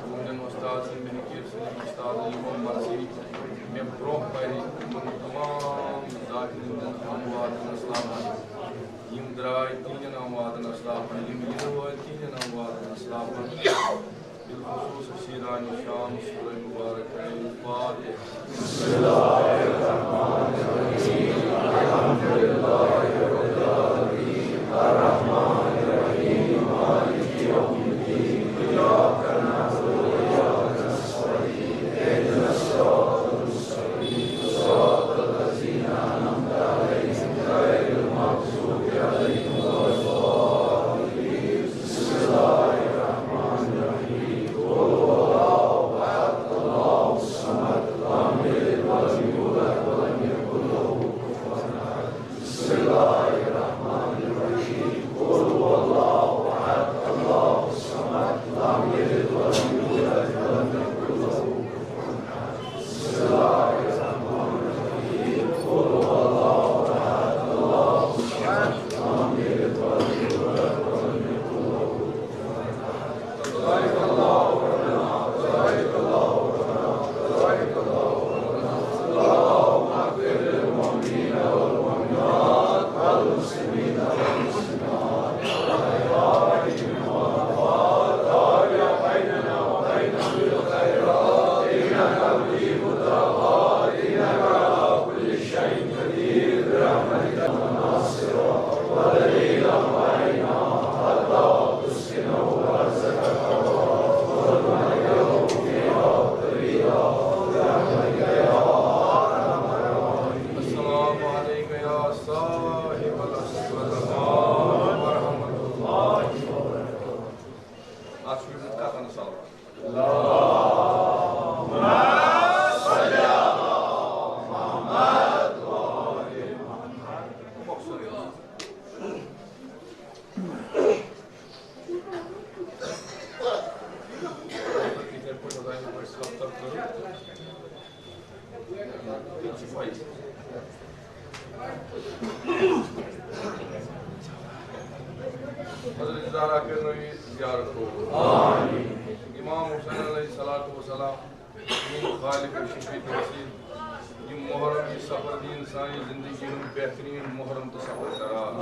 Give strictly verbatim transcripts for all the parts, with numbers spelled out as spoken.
تُہٕنٛدٮ۪ن وۄستادَن، مےٚ حقیٖر سٕنٛدٮ۪ن وۄستادَن، یِمو مرثی مےٚ برٛونٛہہ پَرِ، یِمَن تمام ذاکرِنٛدٮ۪ن امواتَن اسلافَن، یِم درٛاے تِہِنٛدٮ۪ن امواتَن اسلافَن، یِم یِنہٕ وٲلۍ تِہِنٛدٮ۪ن امواتَن اسلافَن، بالخصوص سیران شام سورہ مبارک الفاتحہ۔ السلام علیک یا صاحب العصر ورحمۃ اللہ وبرکاتہ۔ اَتھ چھُ یِمَن کَتَن صلوات۔ حضرت زہرا کرنوی زیارت قبول۔ امام حسین علیہ الصلوۃ والسلام، یِم خالق شفیع تنزیل، یِم محرم، یہِ سفر دِن سانہِ زندگی ہُنٛد بہترین محرم تہٕ سفر قرار۔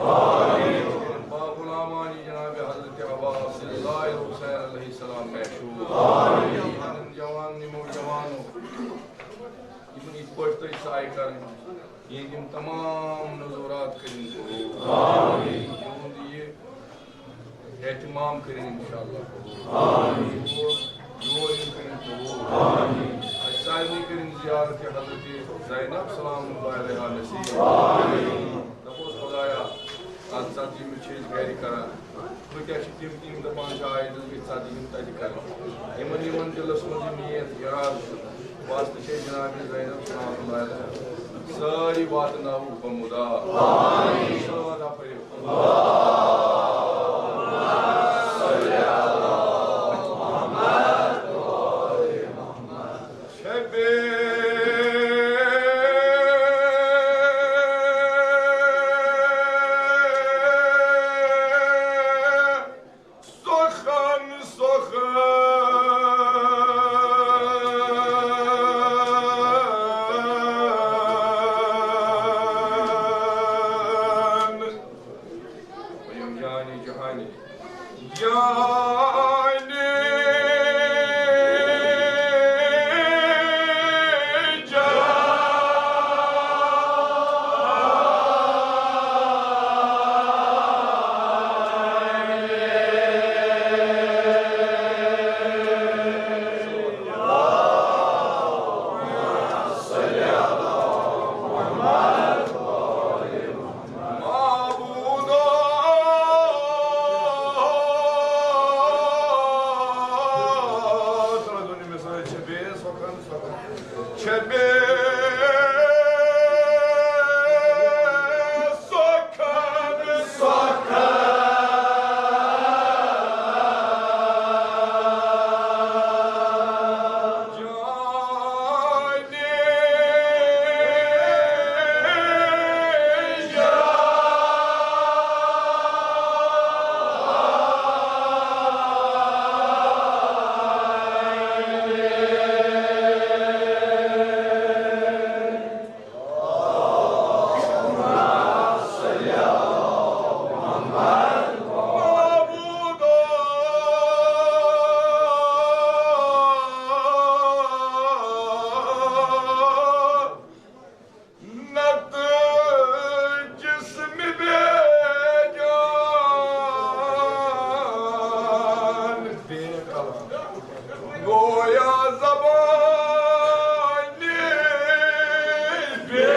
با غلامان یہِ جناب حضرت ابا عبداللہ حسین علیہ السلام محشور۔ یِمن جوان، یِمو جوانو، یِمن یِتھ پٲٹھۍ تۄہہِ سایہِ کرٕنۍ، یِہنٛدۍ یِم تمام نذورات کٔرِنۍ قبول۔ یِہُنٛد یہِ اہتمام کٔرِنۍ انشاءاللہ قبول۔ یور یِم کٔرِنۍ قبول۔ اَسہِ سارنٕے کٔرِنۍ زیارت حضرت زینب سلام اللہ علیہا نصیب۔ دَپوس خدایا، از ژتجی چھِ أسۍ گرِ کران۔ کۭتیاہ چھِ تِم، تِم دَپان چھِ، آیہِ دِل گٔے ژَتجی یِم تَتہِ کَرٕنۍ۔ یِمَن، یِمَن دِلَس منٛز یہِ نیت، اِرادٕ چھُ، واسطہٕ چھِ جناب زینب سلام اللہ علیہا۔ سٲری واتناوُکھ بمُدار۔ صلوات پٔرِو۔ شبِ سخن، سخن۔ نتہٕ جسم بے جان، گویا زبان بے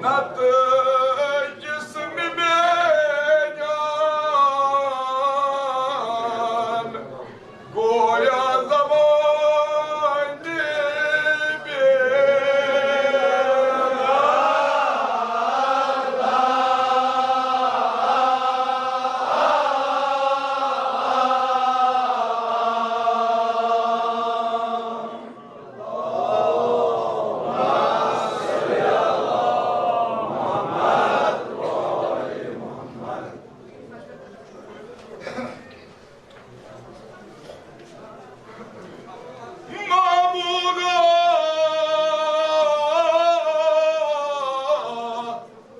نتہٕ جسم بے جان، گویا زبان بے معبودا،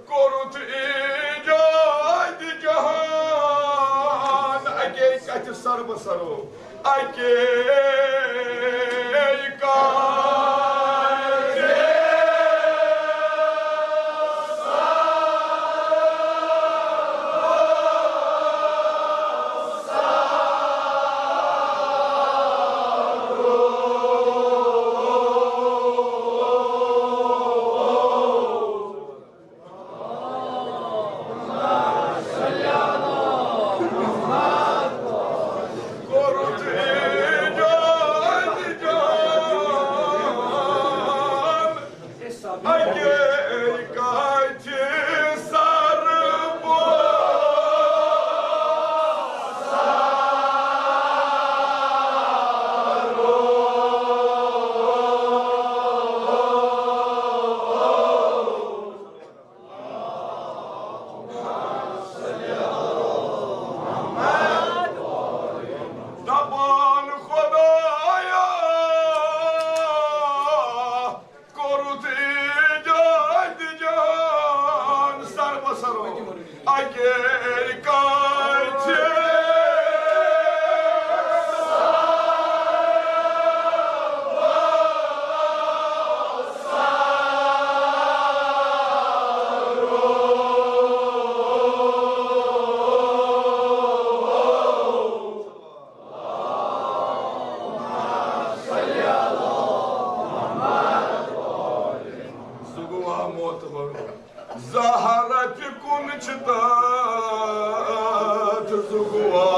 کوٚرُتھ ایجاد جہان اَکے کتھِ سر بسرو، اَکے کتھِ۔ کوٚرُتھ ایجاد جان اَکے کتھِ سر بسرو۔ دپان خدایا، کوٚرُتھ ایجاد جان سر بسرو اَکے کتھِ۔ زُگوا معتبر زہرا تہِ کُن چھِ تَتھ زُگوا۔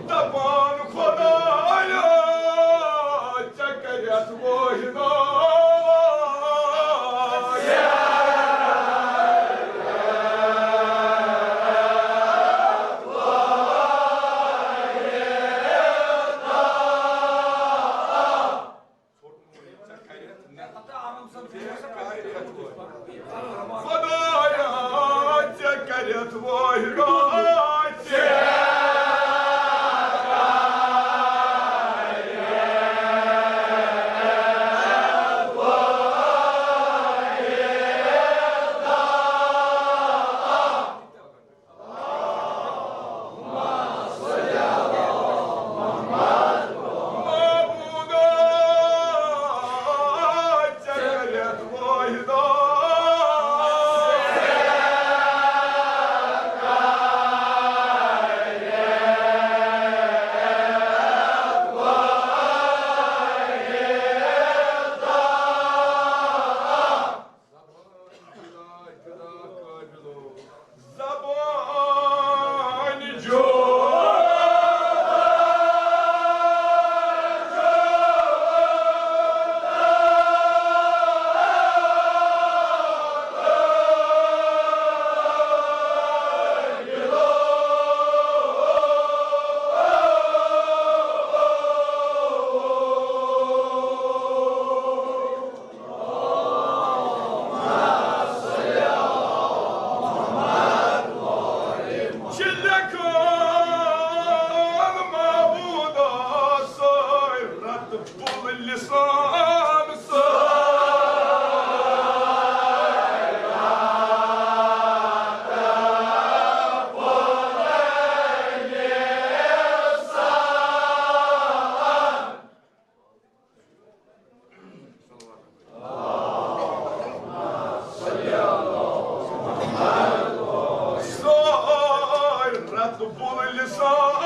دپان خدایا، ژےٚ کریتھ وٲحِدا۔ خدایا، ژےٚ کریتھ وٲحِدا۔ بُلہٕ لسان سۭتۍ۔ سٲرۍ رتہٕ بُلہٕ لسان۔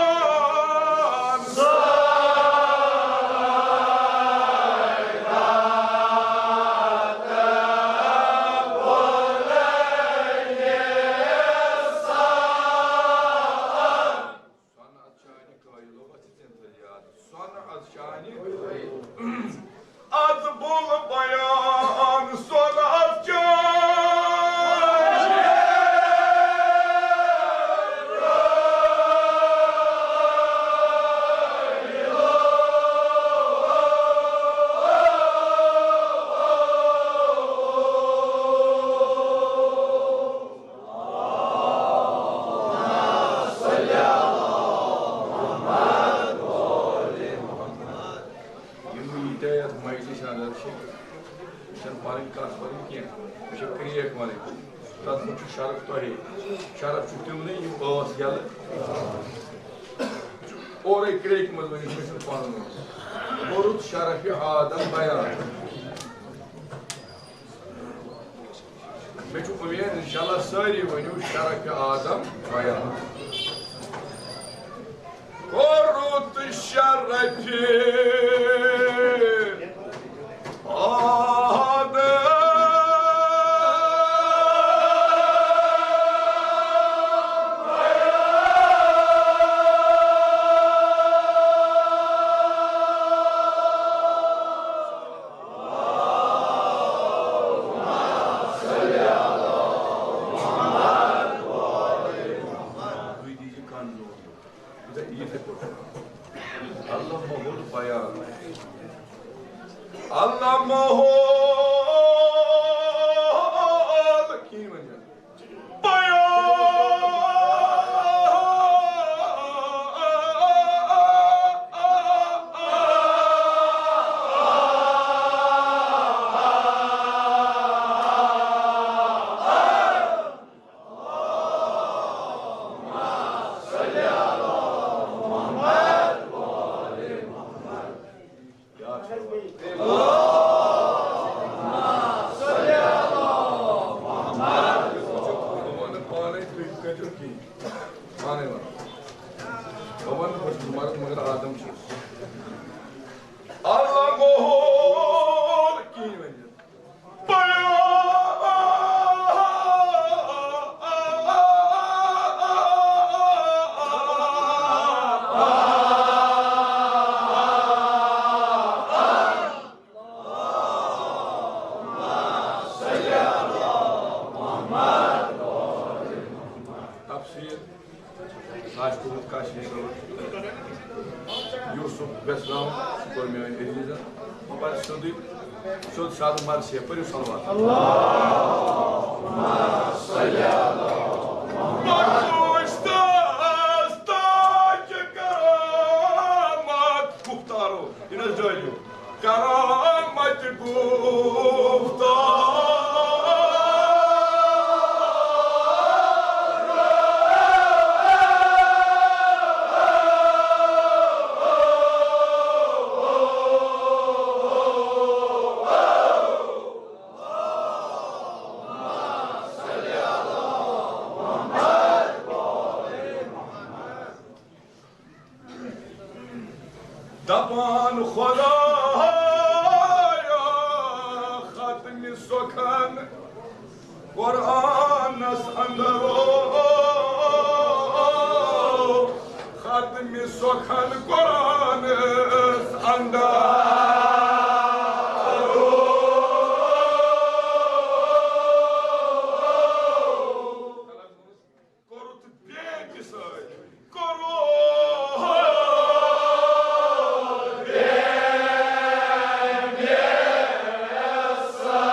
سۄنہٕ از چانہِ قٲیلو، اَتھ چھِ تٔمۍ سٕنٛز یاد۔ سۄنہٕ از چانہِ قٲیلو۔ از بُل بیان سۄنہٕ از چانہِ۔ یِم ییٖتیٛاہ یَتھ مجلسہِ اندر چھِ، یہِ چھَنہٕ پَنٕنۍ کَتھ پَنٕنۍ کینٛہہ، یہِ چھِ کرٛیک وَنٕنۍ۔ تَتھ منٛز چھُ شرف تۄہے، شرف چھُ تِمنٕے یِم ٲس یَلہٕ۔ اورَے کرٛیکہِ منٛز ؤنِو، مےٚ چھُنہٕ پَنُن وَنُن۔ کوٚرُتھ شرفِ آدم بیان۔ مےٚ چھُ اُمید، انشاءاللہ، سٲری ؤنِو شرفِ آدم بیان۔ کوٚرُتھ شرفِ آدم۔ تُہۍ دیٖزِ کَن زور۔ یہِ تہِ کوٚر۔ علمہ البیان۔ علمہ ال-، کِہیٖنۍ وَنہِ نہٕ۔ بیان۔ پانے تُہۍ کٔرِو کِہیٖنۍ۔ پانے وَنو۔ بہٕ وَنہٕ نہٕ، بہٕ چھُس مگر، مگر آدم چھُس۔ اللہ محول کِہیٖنۍ ؤنِتھ۔ تفسیر۔ سُہ آسہِ تُہُنٛد کٲشِر صٲب یوسف گژھناو، سُہ کوٚر میٲنۍ عزیزن۔ بہٕ پرٕ سیوٚدُے، سیوٚد سادٕ مرثیہ، پٔرِو صلوات۔ اللہم صل علی محمد۔ بخشش دست کرامت مختارو، یہِ نہ حظ جٲیِو۔ کرامت گفتار۔ دپان خدایا، ختم سخن قرآنس اندر، ختم سخن قرآنس اندر۔ کوٚرُتھ بیٚیہِ سۭتۍ، کوٚرُتھ بیٚیہِ سۭتۍ۔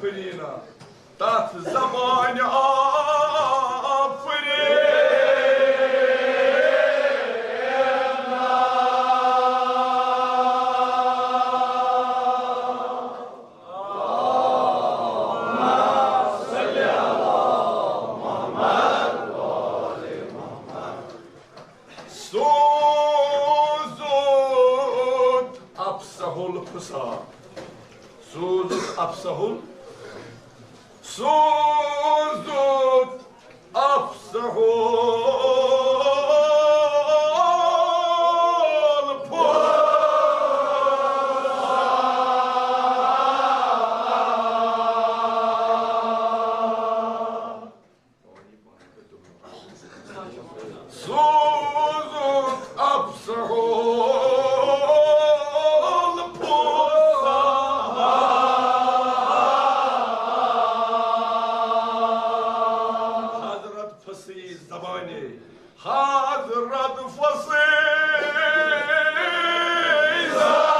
آفرینا، تتھ زمانہِ آفرینا۔ سوزُت افصح الفصاح۔ سوزُت افصح ال-، سوزُت افصح الفصاح۔ سوزُت افصح الفصاح۔ حضرت فصیح زبانے، حضرت فصیح زبانے۔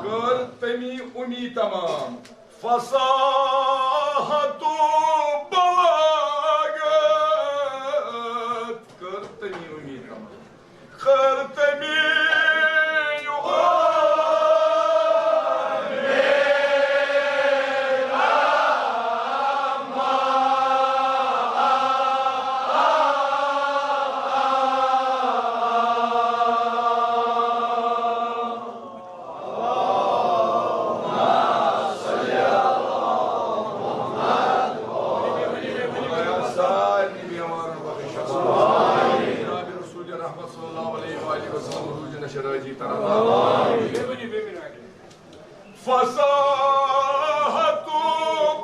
کٔر تٔمی اُمی تمام، فصاحت و بلاغت۔ کٔر تٔمی اُمی تمام، کٔر تٔمی اُمی تمام۔ خدایا، سارنٕے بیمارن بخش شفا۔ جناب رسول رحمت صلی اللہ علیہ وآلہ وسلم روزِ نشہ راضی تران۔ فصاحت و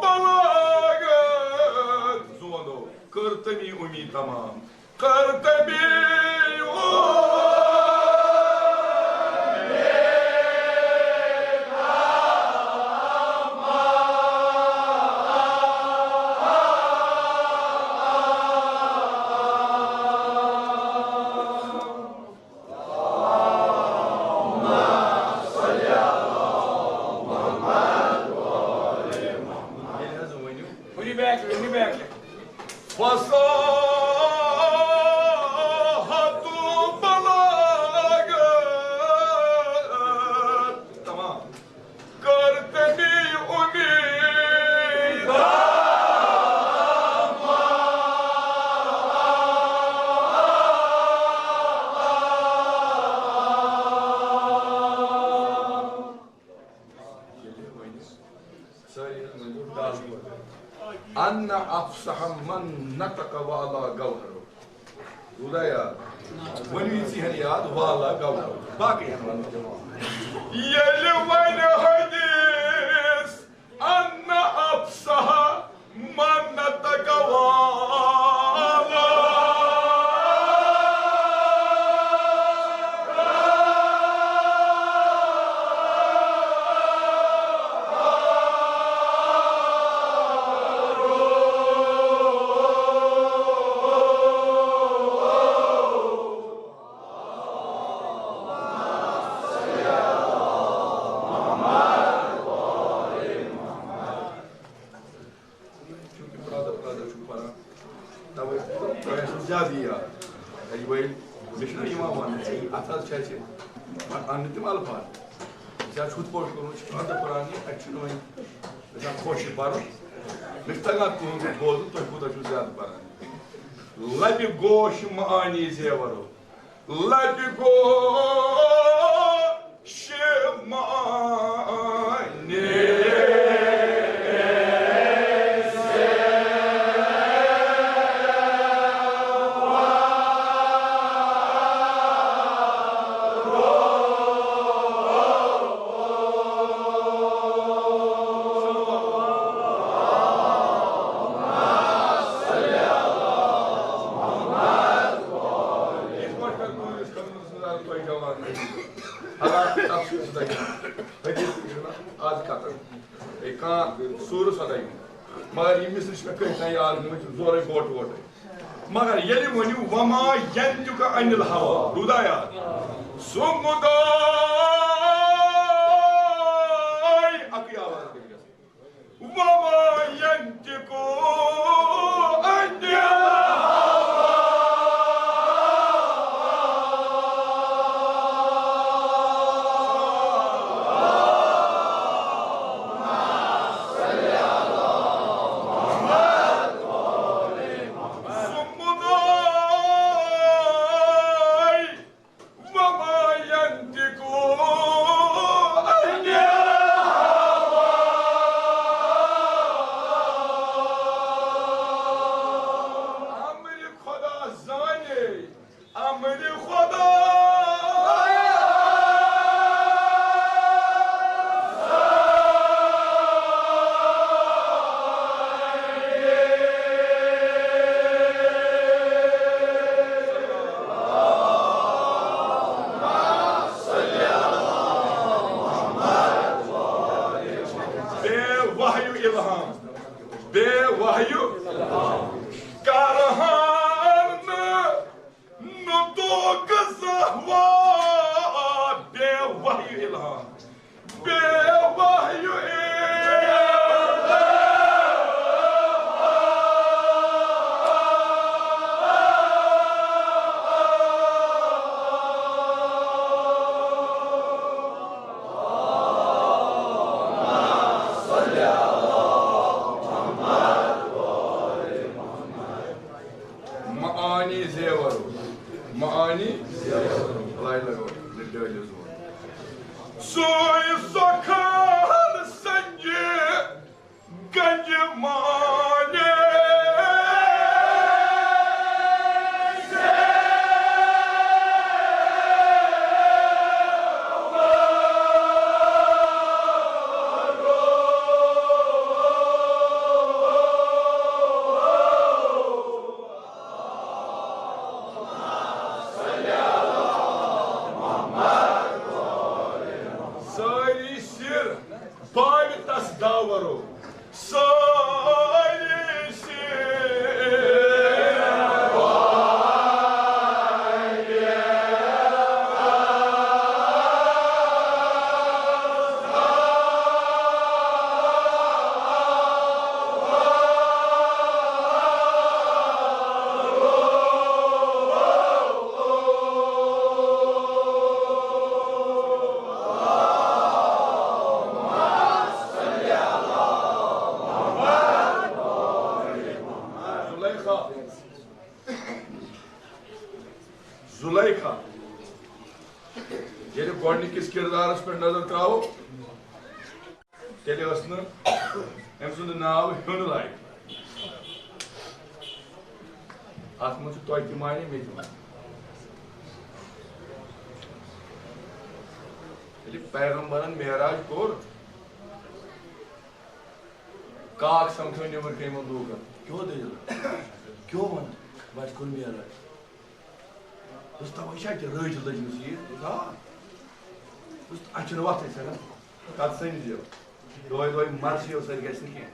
بلاغت، زوندو، کٔر تٔمی اُمی تمام۔ کٔر تٔمی اُمی تمام۔ ییٚلہِ حظ ؤنِو۔ ؤنِو back، ؤنِو back۔ فصاحت و بلاغت، تمام۔ کٔر تٔمی اُمی تمام۔ سٲری حظ ؤنِو ڈل پٲٹھۍ۔ ان افصح من نطق وعلا گوہر۔ روٗدا یاد؟ ؤنِو یہِ ژِہٮ۪ن یاد، وعلا گوہر۔ باقٕے ہن وَنو۔ ییٚلہِ وۄنۍ حدیث ان افصح من نطق وعلا۔ چونکہ پرٛادٕ پرٛادٕ چھُ پَران، تَوَے تۄہہِ آسِوٕ زیادٕ یاد۔ اَجہِ بھائی، مےٚ چھُنہ یِوان وَننہٕ، اَتھ حظ چھِ اَسہِ پَتہٕ اَننہٕ تِم الفاظ۔ أسۍ حظ چھِ ہُتھ پٲٹھۍ کوٚرمُت، چھِ پرٛادٕ پَران یہِ، اَسہِ چھُنہٕ وۄنۍ گژھان خۄش یہِ پَرُن۔ مےٚ چھُ تَگان تُہُنٛد بوزُن، تُہۍ کوٗتاہ چھِو زیادٕ پَران۔ لَبہِ گوش معانی زیورو۔ لَبہِ گوش معانی۔ حالانکہ تفصیٖل چھُ تۄہہِ حدیث تہِ چھُنہٕ آز کَتھ۔ ہے، کانٛہہ سورٕ سۄداے۔ مگر یہِ مصرِ چھِ مےٚ کٔہۍ تام یاد گٔمٕتۍ، زورَے گوٹہٕ ووٹَے۔ مگر ییٚلہِ ؤنِو، "وما ینطق عن الهوى"، روٗدا یاد؟ سُہ مُدعا اَکٕے آواز گٔے گژھٕنۍ۔ وما ينطق عن الهوى. سُہ مُدعا وما ينطق عن الهوى. امر خدا زانے، امر خدا۔ بے وحی الہام، بے وحی الہام۔ کرہان نطق زہوا، بے وحی الہام، بے وحی الہام۔ معانی زیور، معانی زیور۔ لائے لگو، ڈٲلِس ووت۔ سُے سخر سنجہِ گنج معانی۔ سٲری سِر باوِ تس داورو، سٲری سِر باوِ۔ زلیخا، زلیخا، ییٚلہِ گۄڈٕنِکِس کِردارس پٮ۪ٹھ نظر ترٛاوو، تیٚلہِ ٲس نہٕ أمۍ سُنٛد ناو ہیوٚن لایق۔ اَتھ منٛز چھُ تۄہہِ تہِ معنی، مےٚ تہِ معنی۔ ییٚلہِ پیغمبرن معراج کوٚر، کاک سمکھیو نیٚبرۍ کَنۍ یِمن لوٗکن، "کیٛاہ دٔلیٖل؟ کیٛاہ وَنان؟ وَتہِ کوٚر معراج؟" دوٚپُس، "تَوَے چھا کہِ رٲچھ لٔجمٕژ یہِ؟" دوٚپُس، "آ۔" دوٚپُس، "اَتہِ چھُنہٕ وَتھٕے ژےٚ نا، کَتھ سَنہِ زیو۔ دۄہَے دۄہَے مرثی یو سۭتۍ گژھِ نہٕ کینٛہہ۔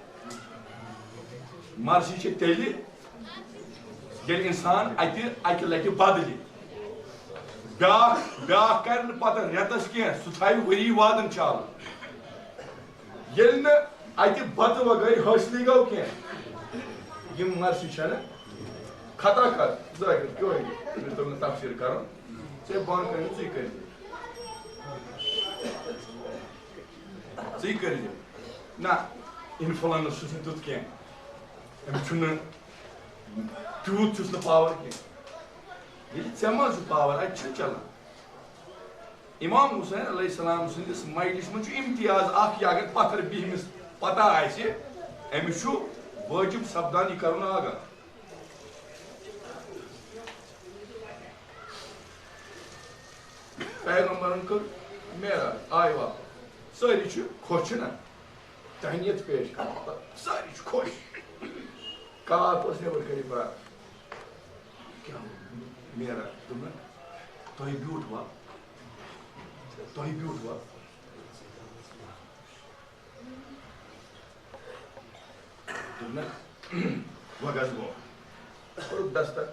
مرثی چھِ تیٚلہِ، ییٚلہِ اِنسان اَتہِ اَکہِ لَٹہِ بدلہِ۔ بیٛاکھ، بیٛاکھ کَرِ نہٕ پَتہٕ رٮ۪تَس کینٛہہ، سُہ تھاوِ ؤری وادَن چالوٗ۔ ییٚلہِ نہٕ اَتہِ بَتہٕ وغٲرِ حٲصلٕے گوٚو کینٛہہ، یِم مرثی چھَنہٕ خطا کر، ظٲہِر کیٛوہے، ییٚلہِ تۄہہِ نہٕ تفسیٖر کَرُن، ژےٚ بۄن کٔرِو، ژٕے کٔرۍ زِ۔ ژٕے کٔرۍ زِ۔ نہ، influence چھُس نہٕ تیُتھ کینٛہہ۔ أمِس چھُنہٕ تیوٗت چھُس نہٕ power کینٛہہ۔ ییٚلہِ ژےٚ منٛز چھُ power، اَتہِ چھُنہٕ چلان۔ امام حسین علیہ السلام سٕنٛدِس مجلس منٛز چھُ امتیاز اکھ، یہِ اگر پتھر بِہمِس پتہ آسہِ، أمِس چھُ وٲجِب سپدان یہِ کرُن آگاہ۔ پیغمبرن کٔر معراج، آے واپس۔ سٲری چھِ خۄش، چھِنہ؟ تہنیت پیش کران، سٲری چھِ خۄش۔ کاک اوس نیبر کَنہِ پرٛاران۔ کیٛاہ معراج؟ دوٚپُن، "تۄہہِ بیوٗٹھوا؟ تۄہہِ بیوٗٹھوا؟" وۄنۍ گژھ برونٛہہ۔ کوٚرُکھ دستک،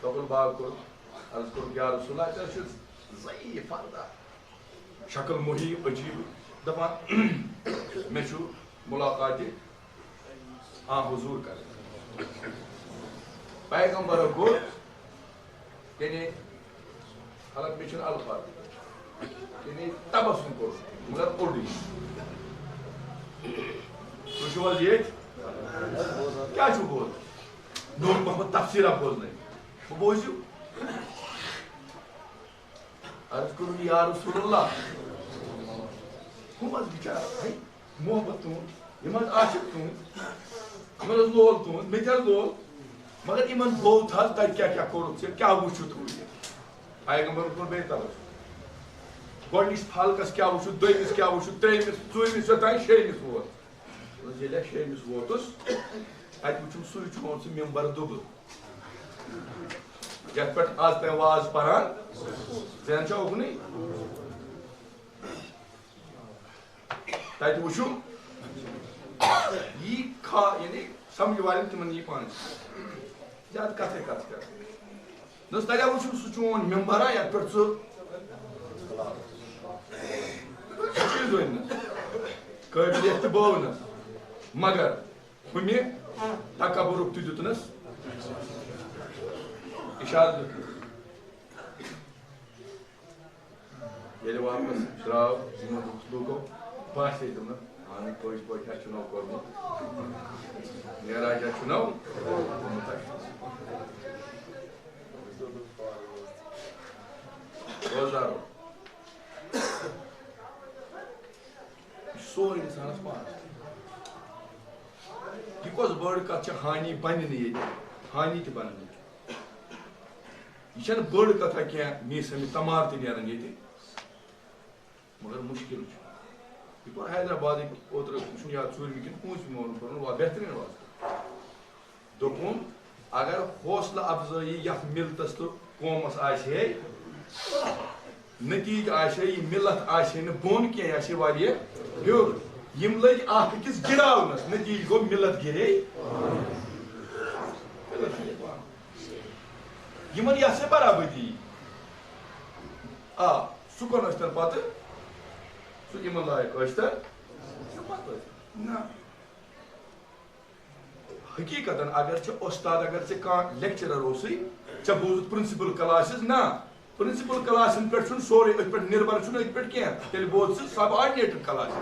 توکل باغ کوٚرُکھ، عرض کوٚرُکھ، یا رسول اللہ، ژےٚ چھُ ضعیٖف پردہ، شکل مُہی عجیٖب، دپان، مےٚ چھُ ملاقاتِ آ حضور کرٕنۍ۔ پیغمبرو کوٚر یعنی، حالانکہ مےٚ چھُنہٕ الفاظ، یعنی تبسم کوٚر، مگر اوٚڑُے۔ تُہۍ چھِو حظ ییٚتۍ؟ کیٛاہ چھُو بوزان؟ نوٗر محمد تفسیٖرا بوزنٲوِو۔ بہٕ بوٗزِو۔ عرض کوٚرُن، یا رسول اللہ، ہُم حظ بِچارٕ، ہے، محبت تُہُنٛد، یِم حظ عاشق تُہُنٛد، یِمن حظ لول تُہُنٛد، مےٚ تہِ حظ لول۔ مگر یِمن گوٚو تھل، تَتہِ کیٛاہ کیٛاہ کوٚرُتھ ژےٚ، کیٛاہ وُچھُتھ ہُہ یہِ؟ پیغمبرن کوٚر بیٚیہِ تبسم۔ گۄڈٕنِچ فلکس کیٛاہ وُچھُتھ، دوٚیمِس کیٛاہ وُچھُتھ، ترٛیٚیمِس، ژوٗرمِس، یوٚتام شیٚیمِس ووت۔ دوٚپُس، ییٚلہِ اَسہِ شیٚیمِس ووتُس، اَتہِ وُچھُم سُے چھُ، سُہ ممبر دوٚبُل، یَتھ پٮ۪ٹھ از تام واز پران، ذہن چھا اُکنُے؟ تَتہِ وُچھُم، یی کھا-، یعنی سمجھ والٮ۪ن تِمن یی پانس زیادٕ کتھے کتھ کران۔ دوٚپُس، تَتہِ وُچھُم سُہ چون ممبرا، یَتھ پٮ۪ٹھ ژٕ چیٖز ؤنۍ نہٕ، قٲبلیت تہِ بٲو نہٕ، مگر ہُمہِ تکبرُک تہِ دیُتنَس اِشارٕ دیُتنَس۔ ییٚلہِ واپس درٛاو، یِمو دوٚپُس لوٗکو، باسے دوٚپُن، اَہَن پٔزۍ پٲٹھۍ ہا چھُنو کوٚرمُت، معراج ہا چھُنو کوٚرمُت اَسہِ۔ بوزدارو، یہِ چھُ سورُے اِنسانَس پانَس۔ یہِ کۄس بٔڑ کَتھ چھِ، ہانی بَنہِ نہٕ ییٚتہِ، ہانی تہِ بَنَن ییٚتہِ۔ یہِ چھَنہٕ بٔڑ کَتھا کینٛہہ، میٖسَمہِ تَمار تہِ نیرَن ییٚتہِ، مگر مُشکِل چھُ۔ یہِ کوٚر حیدرآبادٕکۍ اوترٕ، یہِ چھُنہٕ یاد ژوٗرمہِ کِنہٕ پوٗنٛژمہِ، مولوی پوٚرمُت، وا بہتریٖن واز۔ دوٚپُن، اگر حوصلہٕ افزٲیی یَتھ مِلتَس تہٕ قومَس آسہِ ہے، نتیجہ آسہِ ہے، یہِ مِلت آسہِ ہے نہٕ بۄن کینٛہہ، یہِ آسہِ ہے واریاہ ہیوٚر۔ یِم لٔگۍ اَکھ أکِس گِراونَس، نتیجہ گوٚو مِلت گِرے۔ یِمَن یہِ آسہِ ہے برابٔدی۔ آ، سُہ کۄن ٲسۍتَن پَتہٕ؟ سُہ یِمَن لایق ٲسۍتَن؟ سُہ پَتہٕ ٲسۍتَن۔ نہ۔ حقیقتاً اگر ژےٚ استاد، اگر ژےٚ کانٛہہ لیکچرر اوسُے، ژےٚ بوٗزُتھ پرنسپل کلاسز، نہ، پرنسپل کلاسن پٮ۪ٹھ چھُنہٕ سورُے أتھۍ پٮ۪ٹھ نربر، چھُنہٕ أتھۍ پٮ۪ٹھ کینٛہہ، تیٚلہِ بوز ژٕ سب آرڈنیٹڈ کلاس۔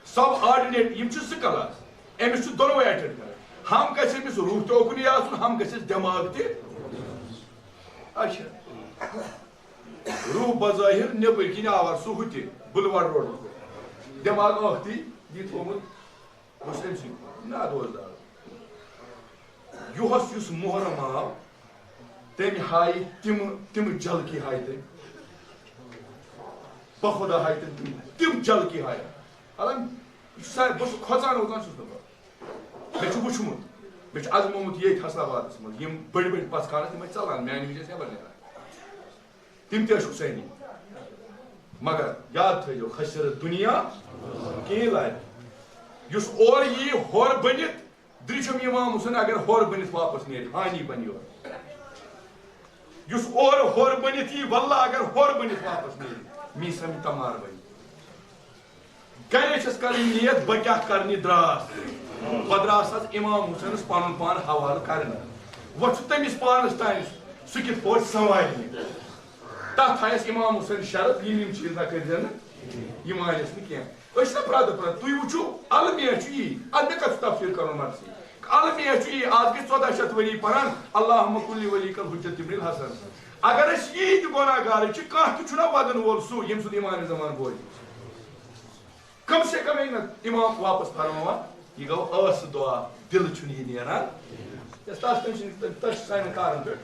سب آرڈنیٹ، یِم چھِ زٕ کلاس، أمِس چھُ دۄنوَے اٹینڈ کرٕنۍ۔ ہم گژھِ أمِس روح تہِ اوکُنُے آسُن، ہم گژھٮ۪س دٮ۪ماغ تہِ۔ اچھا، روح بظاہر نیٚبٕرۍ کِنۍ آوار، سُہ ہُہ تہِ بُلواڈ روڈس پٮ۪ٹھ، دٮ۪ماغ ٲختی یہِ تھوٚومُت۔ بہٕ چھُس أمۍ سٕے کھوٚت۔ نہ، دوس دار۔ یُہُس یُس محرم آو، تٔمۍ ہایہِ تِم، تِم جلکی ہایہِ تٔمۍ۔ بخدا ہایہِ تٔمۍ تِم، تِم جلکی ہایہِ۔ حالانکہ یہِ چھُ سا-، بہٕ چھُس کھۄژان وۄژان چھُس نہٕ بہٕ۔ مےٚ چھُ وُچھمُت، مےٚ چھُ ازمومُت ییٚتہِ حسنہ آبادس منٛز۔ یِم بٔڑۍ بٔڑۍ پژھ خانہٕ، تِم ٲسۍ ژلان، میانہِ وِزِ ٲسۍ نٮ۪بر نیران۔ تِم تہِ ٲسۍ حسینی۔ مگر یاد تھٲیزیو، خسر دنیا کِہیٖنۍ لارِ۔ یُس اورٕ یی ہورٕ بٔنِتھ، درٛچھم امام حسین اگر ہورٕ بٔنِتھ واپس نیرِ، ہانی بنہِ یورٕ۔ یُس اورٕ ہورٕ بٔنِتھ یی، واللہ اگر ہورٕ بٔنِتھ واپس نیرِ، میٖسم تمار بنہِ۔ گرے چھس کرٕنۍ نیت، بہٕ کیٛاہ کرنہِ دراس۔ بہٕ دراس حظ امام حسینس پنُن پان حوالہٕ کرنہٕ۔ وۄنۍ چھُ تٔمِس پانس تام سُہ کِتھ پٲٹھۍ سنوارِ مےٚ۔ تتھ تھایس امام حسین شرط، یِم یِم چیٖز نہ کٔرۍ زٮ۪ن نہٕ، یِم آیس نہٕ کینٛہہ۔ أسۍ چھِنہ پرٛٮ۪تھ دۄہ پران، تُہۍ وٕچھِو، المیہ چھُ یی، اتھ مےٚ کتھ چھُ تفسیٖر کرُن مرضی۔ المیہ چھُ یی، آز گٔے ژۄداہ شیٚتھ ؤری پران، اللہم کل ولی کل حجت ابن الحسن۔ اگر أسۍ یی تہِ گۄناہ گارٕے چھِ، کانٛہہ تہِ چھُنہ ودن وول سُہ، ییٚمہِ سُنٛد امام زمان بوزِ۔ کم سے کم ہیٚکہِ نہ امام واپس فرماوان، یہِ گوٚو ٲس دعا، دِلہٕ چھُنہٕ یہِ نیران۔ یۄس تَس تٔمۍ سٕنٛدِ، تَس چھِ سانٮ۪ن کارن پٮ۪ٹھ۔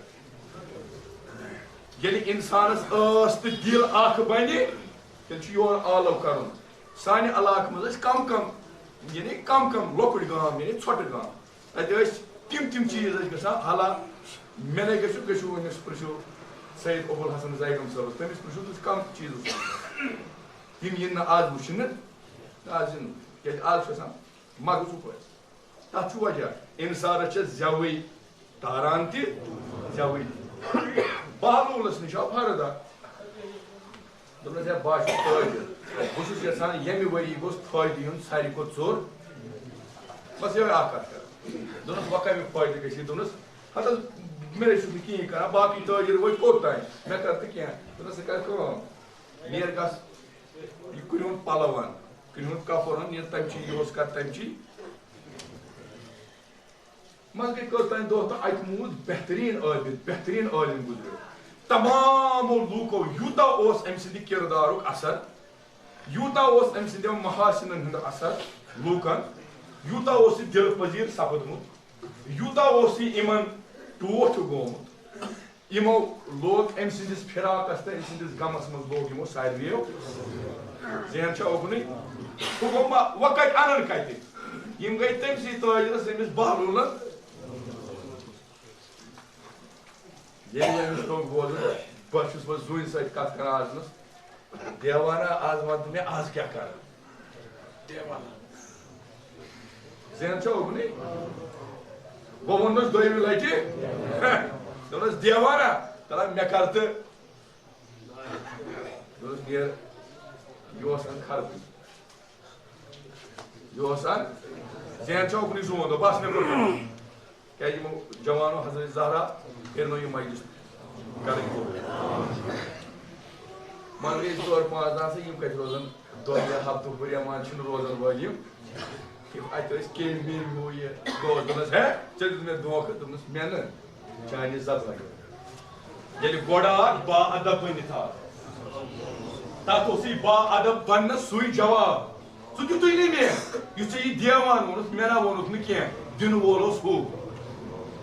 ییٚلہِ اِنسانَس ٲس تہٕ دِل اکھ بَنہِ، تیٚلہِ چھُ یورٕ آلو کَرُن۔ سانہِ علاقہٕ منٛز ٲسۍ کم کم، یعنی کم کم لۄکٕٹۍ گام، یعنی ژھۄٹہٕ گام۔ تَتہِ ٲسۍ تِم تِم چیٖز ٲسۍ گژھان، حالا مےٚ نے گٔژھِو، گٔژھِو أمِس پرٛژھِو سید ابوالحسن زیگم صٲبَس، تٔمِس پرٛژھِو تُہۍ کم چیٖز اوس آسان۔ یِم یِن نہٕ آز وٕچھنہٕ، آز یِن نہٕ۔ کیٛازِ آز چھُ آسان مغزوٗ پٲٹھۍ۔ تَتھ چھُ وجہ، اِنسانَس چھےٚ زٮ۪وٕے تاران تہِ، زٮ۪وٕے تہِ۔ بہلولَس نِش آو فرد اکھ۔ دوٚپنَس، "ہے، بہٕ ہا چھُس تٲجِر۔ بہٕ چھُس یَژھان، ییٚمہِ ؤری گوٚژھ فٲیدٕ یُن ساروی کھۄتہٕ ژوٚر۔ بَس یِہوٚے اَکھ کَتھ کَرٕ۔" دوٚپنَس، "وۄنۍ کَمہِ فٲیدٕ گژھِ؟" دوٚپنَس، "ہَتہٕ حظ، مےٚ چھُس نہٕ کِہیٖنۍ کَران، باقٕے تٲجِر وٲتۍ کوٚت تام؟ مےٚ کَر تہٕ کینٛہہ۔" دوٚپنَس، "ژٕ کَر کٲم، نیر گژھ، یہِ کرٛہُن پَلو اَن، کرٛہُن کَپُر اَن، یہِ تَمہِ چی یہِ اوس کَر تَمہِ چی۔" منٛز گٔے کٔژ تام دۄہ تہٕ اَتہِ موٗد بہتریٖن عٲبِد، بہتریٖن عٲلِم گُزریو۔ تمامو لوٗکو یوٗتاہ اوس أمۍ سٕنٛدِ کِردارُک اثر، یوٗتاہ اوس أمۍ سٕنٛدٮ۪ن محاسِنَن ہُنٛد اثر لوٗکَن، یوٗتاہ اوس یہِ دِلہٕ پذیٖر سپُدمُت، یوٗتاہ اوس یہِ یِمَن ٹوٹھ گوٚمُت۔ یِمو لوگ أمۍ سٕنٛدِس فراقس تہٕ أمۍ سٕنٛدِس غمس منٛز لوگ یِمو ساروِیو۔ ذہن چھا اُکنُے؟ ہُہ گوٚو ما، وۄنۍ کتہِ انن کتہِ؟ یِم گٔے تٔمۍ سٕے تٲجرس، ییٚمِس بہلولن۔ ییٚلہِ أمِس توٚگ بوزُن، بہٕ چھُس وۄنۍ زوٗنہِ سۭتۍ کتھ کران آز نس۔ دیوانا، آز وَن تہٕ مےٚ، آز کیٛاہ کَرٕ؟ دیوانا۔ ذہن چھا اُکنُے؟ بہٕ ووٚنمَس دوٚیمہِ لَٹہِ، دوٚپمَس، "دیوانا، تَلہ مےٚ کَر تہٕ۔" دوٚپمَس، "نیر، یہِ اوس اَتھ خربٕے۔ یہِ اوس اَتھ۔" ذہن چھا اُکنُے؟ زون دوٚپ، "بَس مےٚ کوٚر۔" کیٛازِ یِمو جوانو حضرت زہرا پھِرنٲو یہِ مجلس کرٕنۍ قبول۔ منٛزٕ گٔے زٕ ژور پانٛژھ دۄہ آسان، یِم کتہِ روزن دۄہ یا ہفتہٕ ہُرٮ۪مان چھِنہٕ روزن وٲلۍ یِم۔ یِم اتہِ ٲسۍ کیٚمۍ ویٚمۍ ہُہ یہِ۔ بہٕ اوسُس دپان، "ہے، ژےٚ دیُت مےٚ دھوکہٕ؟" دوٚپمَس، "مےٚ نہٕ، چانہِ زبٲنۍ۔" ییٚلہِ گۄڈٕ آو با ادب بٔنِتھ آو، تتھ اوسُے با ادب بننس سُے جواب۔ ژٕ دیُتُے نہٕ مےٚ، یُس ژےٚ یہِ دیوان ووٚنُتھ، مےٚ نہ ووٚنُتھ نہٕ کینٛہہ، دِنہٕ وول اوس ہُہ۔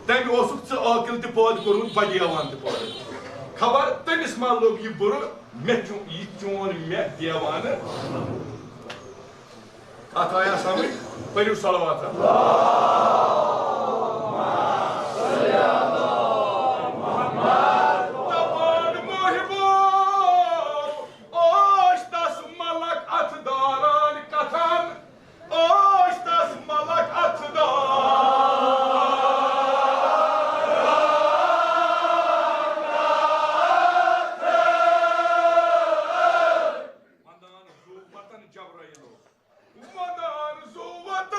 تٔمۍ اوسُکھ ژٕ عٲقل تہِ پٲدٕ کوٚرمُت، بدیوان تہِ پٲدٕ۔ خبر تٔمِس ما لوٚگ یہِ بُرٕ، مےٚ چون، یہِ چون مےٚ دیوانہٕ۔ کتھ آیا سمجھ؟ پٔرِو صلوات۔ دپان محبوب اوس تس ملک اتھ داران کتھن، اوس تس ملک اتھ داران۔ ودان زُو وطن جبرائیلو۔ ودان زُو وطن۔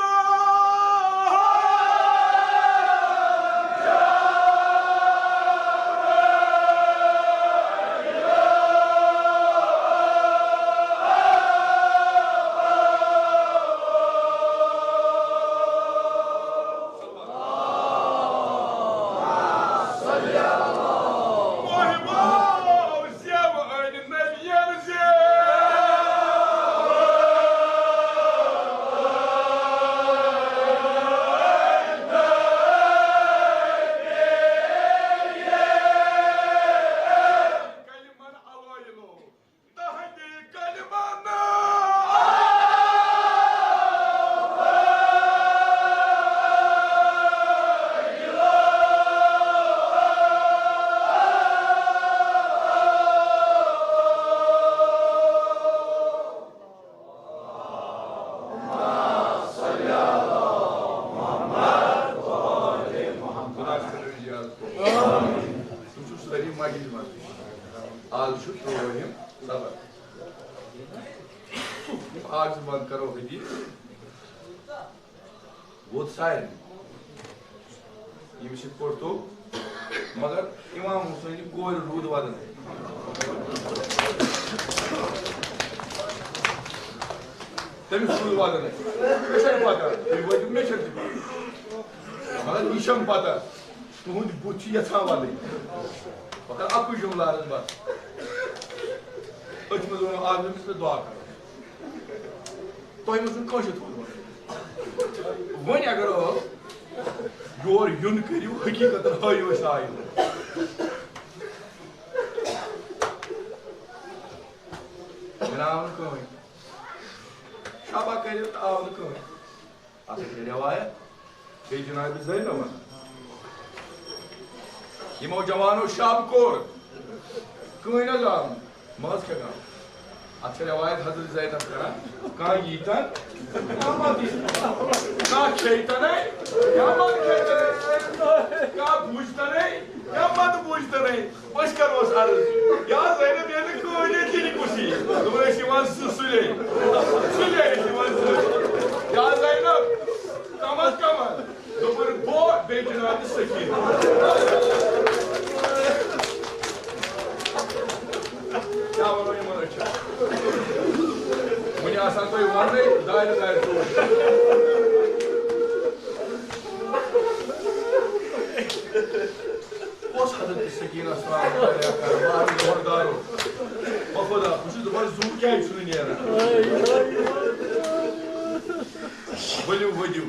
تُہۍ چھِو سٲری مجلس منٛز۔ آز چھُ ترٛووُہِم صبر۔ آز بنٛد کرو حدیث۔ ووت سارنٕے۔ ییٚمِس یِتھ پٲٹھۍ توٚگ، مگر امام حسینہِ کورِ روٗد ودنَے۔ تٔمِس روٗد ودنَے۔ مےٚ چھَنہٕ پتہ، تُہۍ وٲتِو، مےٚ چھَنہٕ تہِ پتہ۔ مگر یہِ چھَم پتہ، تُہُنٛد بُتھ چھُ یَژھان ودٕنۍ۔ بہٕ کرٕ اَکُے جملہٕ عرض بس۔ أتھۍ منٛز ووٚنُم آز أمِس، مےٚ دُعا کرو۔ تۄہہِ منٛز چھُنہٕ کٲنٛسہِ تھوٚد وَنُن۔ وۄنۍ اگر ٲو یور یُن کٔرِو، حقیٖقتن ہٲیِو أسۍ آیہِ۔ مےٚ نہ آو نہٕ کٕہٕنۍ۔ شابا کٔرِو تہٕ آو نہٕ کٕہٕنۍ۔ اَتھ چھِ رٮ۪وایت۔ بیٚیہِ جناب زینب۔ یِمو جوانو شب کوٚر۔ کٕہٕنۍ حظ آو نہٕ۔ ماز کھٮ۪کھ آو۔ اتھ چھِ رٮ۪وایت حضرت زینب کران، کانٛہہ ییٖتن، کانٛہہ ما دی، کانٛہہ کھیٚیہِ تَنے، یا ما کھیٚیہِ تَنے، کانٛہہ بوٗزِ تَنے، یا ما تہٕ بوٗزِ تَنے۔ أسۍ کروس عرض، یا زینب، ییٚلہِ نہٕ کٲنی تہِ نہٕ کُسی، دوٚپُن، أسۍ چھِ یِوان زٕ سُلے، سُلے چھِ یِوان زٕ۔ یا زینب، کم از کم۔ دوٚپُن، بہٕ بیٚیہِ جناب سکیٖنہ۔ کیٛاہ وَنو یِمن أچھن؟ وُنہِ آسان تۄہہِ وَننَے دارِ دارِ ژوٗنٛٹھۍ۔ اوس حضرت سکیٖنہ سلام اللہ علیہا کران، بہٕ دارو۔ بہٕ خۄدا، بہٕ چھُس دَپان، زُو کیٛازِ چھُنہٕ نیران؟ ؤلِو، ؤلِو۔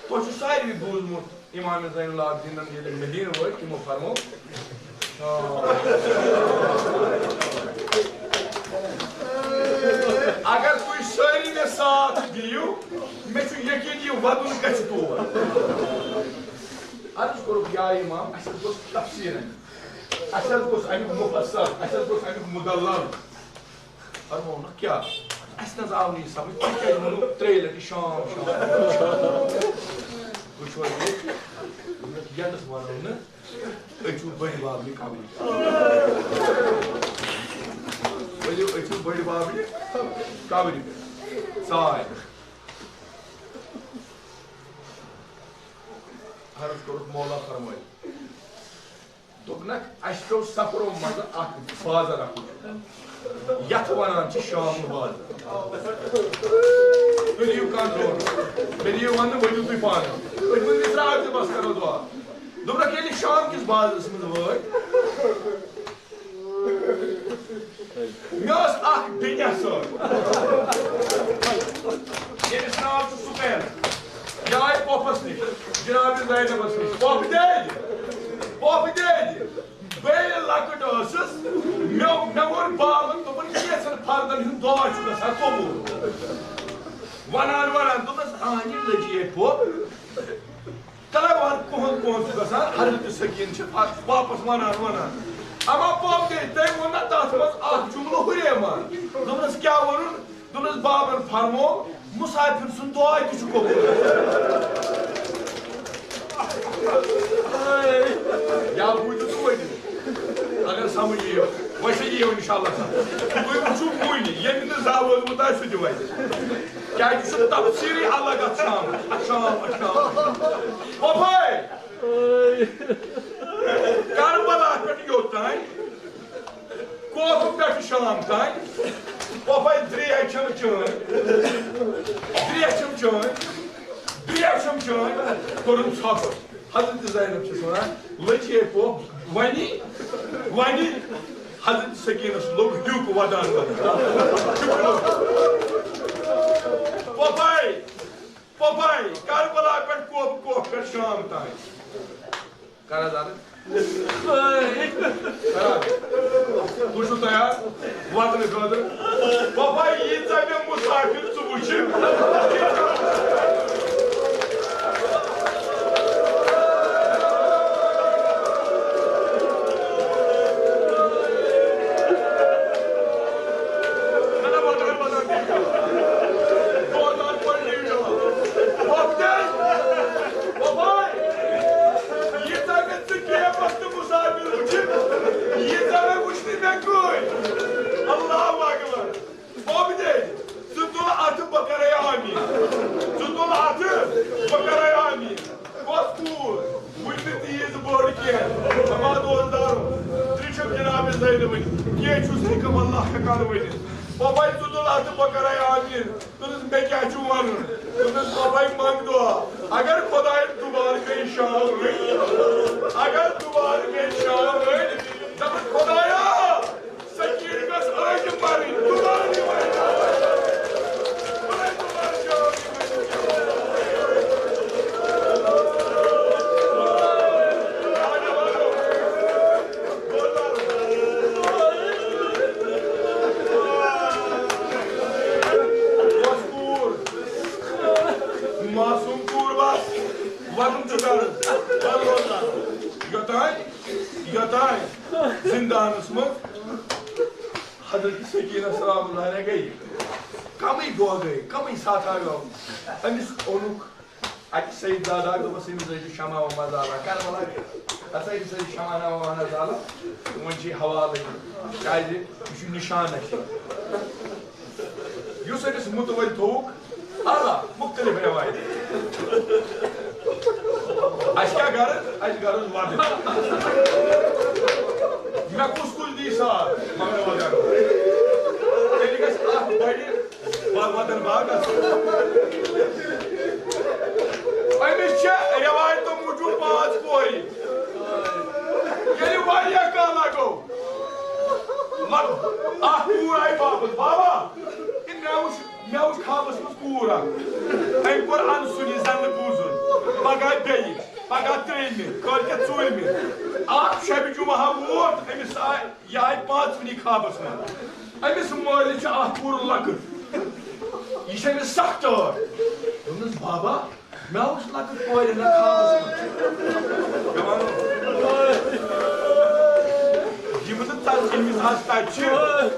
تۄہہِ چھُ ساروی بوٗزمُت، امام زین العابدینن ییٚلہِ مدینہٕ وٲتۍ، تِمو فرموو، آ، اگر تُہۍ سٲری مےٚ ساتھ دِیِو، مےٚ چھُ یقین یہِ وَدُن گژھِ تور۔ عرض کوٚرُکھ، یا امام، اَسہِ حظ گوٚژھ تفسیٖرن، اَسہِ حظ گوٚژھ اَمیُک مُفسر، اَسہِ حظ گوٚژھ اَمیُک مُدلل۔ فرموونکھ، کیٛاہ؟ اَسہِ نہ حظ آو نہٕ یہِ سمجھ، تُہۍ کیٛازِ ووٚنوٕ ترٛیٚیہِ لٹہِ شام، شام؟ وٕچھِو حظ ییٚتہِ، ییٚتَس وَنو نہٕ، أژِو بٔڈِ بابنہِ قبرِ پٮ۪ٹھ۔ ؤلِو، أژِو بٔڈِ بابنہِ قبرِ پٮ۪ٹھ۔ ژاے۔ عرض کوٚرُکھ، مولا فرمٲیِو۔ دوٚپنکھ، اَسہِ پیوٚو سفرو منٛزٕ اکھ بازر اکھ وٕچھُن، یتھ ونان چھِ شام بازر۔ تُہۍ دِیِو کانٛہہ دۄہ، مےٚ دِیِو وننہٕ، ؤلِو تُہۍ پانہٕ۔ أسۍ ؤنۍ مِثرا تہِ بس کرو دعا۔ دوٚپنکھ، ییٚلہِ شام کِس بازرس منٛز وٲتۍ، مےٚ ٲس اکھ بیٚنہِ سۭتۍ، ییٚمِس ناو چھُ سُکین۔ یہِ آیہِ پۄپھس نِش، جناب زینبس نِش۔ پۄپھ دید، پۄپھ دید، بہٕ ییٚلہِ لۄکٕٹ ٲسٕس، مےٚ، مےٚ ووٚن بابن، دوٚپُن، کینٛژن فردن ہُنٛد دعا چھُ گژھان قبوٗل۔ ونان ونان دوٚپنس، اہنہِ لٔجی ہے پۄپھ۔ کلہٕ وار کُہُنٛد کُہُنٛد چھُ گژھان، حضرت سکیٖن چھِ پتہٕ واپس ونان ونان، اما پۄپھ دید، تٔمۍ ووٚن نا تتھ منٛز اکھ جملہٕ ہُرے منٛز۔ دوٚپنس، کیٛاہ ووٚنُن؟ دوٚپنس، بابن فرموو، مسافر سُنٛد دعا تہِ چھُ قبوٗل۔ یا بوٗزِو توتہِ، اگر سمجھ یِیو، وۄنۍ چھےٚ یِیو انشاءاللہ سمجھ۔ تُہۍ وٕچھِو وُنہِ، ییٚمہِ نہٕ زانٛہہ ووتمُت آسہِ، سُہ تہِ وَنہِ۔ کیٛازِ یہِ چھُ تفسیٖرٕے الگ اتھ شام، اتھ شام، اتھ شام۔ پۄپھے! کربلا پٮ۪ٹھ یوٚت تام، کوفہٕ پٮ۪ٹھ شام تام، پۄپھے، درٛے چھَم چٲنۍ، درٛے چھَم چٲنۍ، درٛے چھَم چٲنۍ، کوٚرُن ژھۄپہٕ۔ حضرت زینب چھَس وَنان، لٔج ہے پۄپھ، وَنی، وَنی۔ حضرت سکیٖنَس لوٚگ ہیوٚک وَدان وَدان۔ پۄپھے! پۄپھے، کربلا پٮ۪ٹھ کوفہٕ، کوفہٕ پٮ۪ٹھ شام تام۔ کر حظ عرض؟ کر حظ؟ تُہۍ چھِو تیار وَدنہٕ خٲطرٕ؟ پۄپھے، ییٖژاہ مےٚ مُسافِر ژٕ وٕچھِکھ۔ نہ، نہ، وَدان، وَدان۔ روزان پٔرِو یہِ۔ وۄپدے، وۄپاے، ییٖژاہ مےٚ ژٕ کیمَس تہٕ مُسافِر وٕچھِتھ، ییٖژاہ مےٚ وٕچھ نہٕ مےٚ کٕہٕنۍ۔ اللہ اکبر۔ وۄپدے، ژٕ تُل اَتھٕ، بہٕ کَرَے آمیٖن۔ ژٕ تُل اَتھٕ، بہٕ کَرَے آمیٖن۔ کۄس کوٗر؟ وٕنہِ نہٕ تیٖژ بٔڑ کینٛہہ۔ اما دوستانو، تہِ چھُم جناب زینبٕنۍ۔ کینٛہہ چھُس نہٕ کم اللہ ہٮ۪کان ؤنِتھ۔ وۄپاے، ژٕ تُل اَتھٕ، بہٕ کَرَے آمیٖن۔ دوٚپنَس، مےٚ کیٛاہ چھُ وَنُن؟ دوٚپنَس، وۄپاے، منٛگ دُعا۔ اگر خۄدایَن دُبارٕ مےٚ یہِ شام أنۍ، اگر دُبارٕ مےٚ یہِ شام أنۍ، دَپَس، خۄدایا، سکیٖن گٔژھ أزۍ مَرٕنۍ، دُبارٕ یہِ وَنہِ۔ کۄس کوٗر؟ معصوم کوٗر بس۔ وَدُن چھُ کَرُن۔ وَدُن چھُ کَرُن۔ یوٚتانۍ، یوٚتانۍ زِندانَس منٛز لہرے گٔے، کمٕے دۄہ گٔے، کمٕے ساتھا گوٚو۔ أمِس اوٚنُکھ اَتہِ سید زادہ، دوٚپُس، أمِس ٲسۍ زِ شمع ومع زالان، کربلا، ہسا أمِس ٲسۍ شمع ومع زالان۔ تہٕ وۄنۍ چھِ یہِ حوالہٕ، کیازِ یہِ چھُ نِشانہ چھِ۔ یُس أمِس مُتوٲلۍ تھوٚوُکھ، اعلیٰ، مُختٔلِف رٮ۪وایت۔ اَسہِ کیٛاہ غرض؟ اَسہِ غرض وَدُن۔ مےٚ کُس کُل دی ساتھ؟ مگر وَدُن۔ تیٚلہِ گژھِ اَکھ بَڑِ وَ-، وَدَن باغَس۔ أمِس چھےٚ رٮ۪وایتو موٗجوٗب پانٛژھ کورِ۔ ییٚلہِ واریاہ کالہ گوٚو، مگر اَکھ کوٗر آیہِ واپس، بابا، یہِ مےٚ وٕچھ مےٚ وٕچھ خوابس منٛز کوٗر اکھ۔ أمۍ کوٚر انسُلی زنٛدٕ بوٗزُن۔ پگاہ بیٚیہِ، پگاہ ترٛیٚیِمہِ، کٲلۍکٮ۪تھ ژوٗرِمہِ۔ اکھ شبِ جمعہ ووت، أمِس آے، یہِ آے پانٛژوٕنی خوابس منٛز۔ أمِس مٲلِس چھِ اکھ کوٗر لۄکٕٹ۔ یہِ چھِ أمِس سخ ٹٲٹھ۔ دوٚپنَس، بابا، مےٚ وٕچھ لۄکٕٹ کورِ نہ خوابس منٛز۔ مےٚ وَنو، یِم نہٕ تَتھ ییٚمِس حظ تَتہِ چھِ،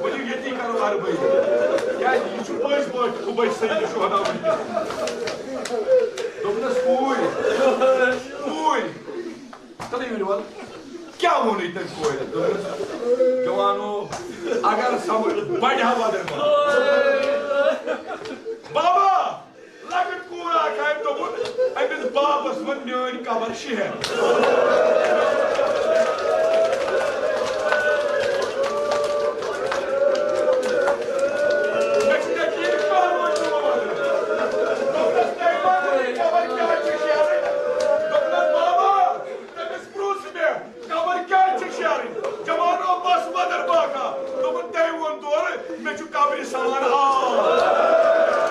ؤلِو ییٚتی کَرو اَربٲیی۔ کیٛازِ یہِ چھُ پٔزۍ پٲٹھۍ قُبَے سیدِ شُہدا وٕنکیٚس۔ دوٚپنَس، کوٗرۍ، کوٗرۍ، تَلہٕ یہِ ؤنِو وَلہٕ، کیٛاہ ووٚنُے تٔمۍ کورِ؟ دوٚپنَس، جوانو، اگر سَمٕجھ بَڑِ ہا وَدَن منٛز۔ بابا! لۄکٕٹ کوٗر اکھ آیہِ دوٚپُن، أمِس بابس ووٚن میٲنۍ قبر شیہر۔ مےٚ چھُ یقیٖن کانٛہہ روزِ نہٕ وۄنۍ۔ دوٚپنس، "تۄہہِ ما ووٚنُے قبر کیٛازِ چھِ شیہرٕنۍ؟" دوٚپنس، بابا، تٔمِس پرُژھ مےٚ، قبر کیٛازِ چھِ شیرٕنۍ؟ جوانو بس مدر باقا۔ دوٚپُن، تٔمۍ ووٚن تورٕ، مےٚ چھُ قبرِ سوال آب۔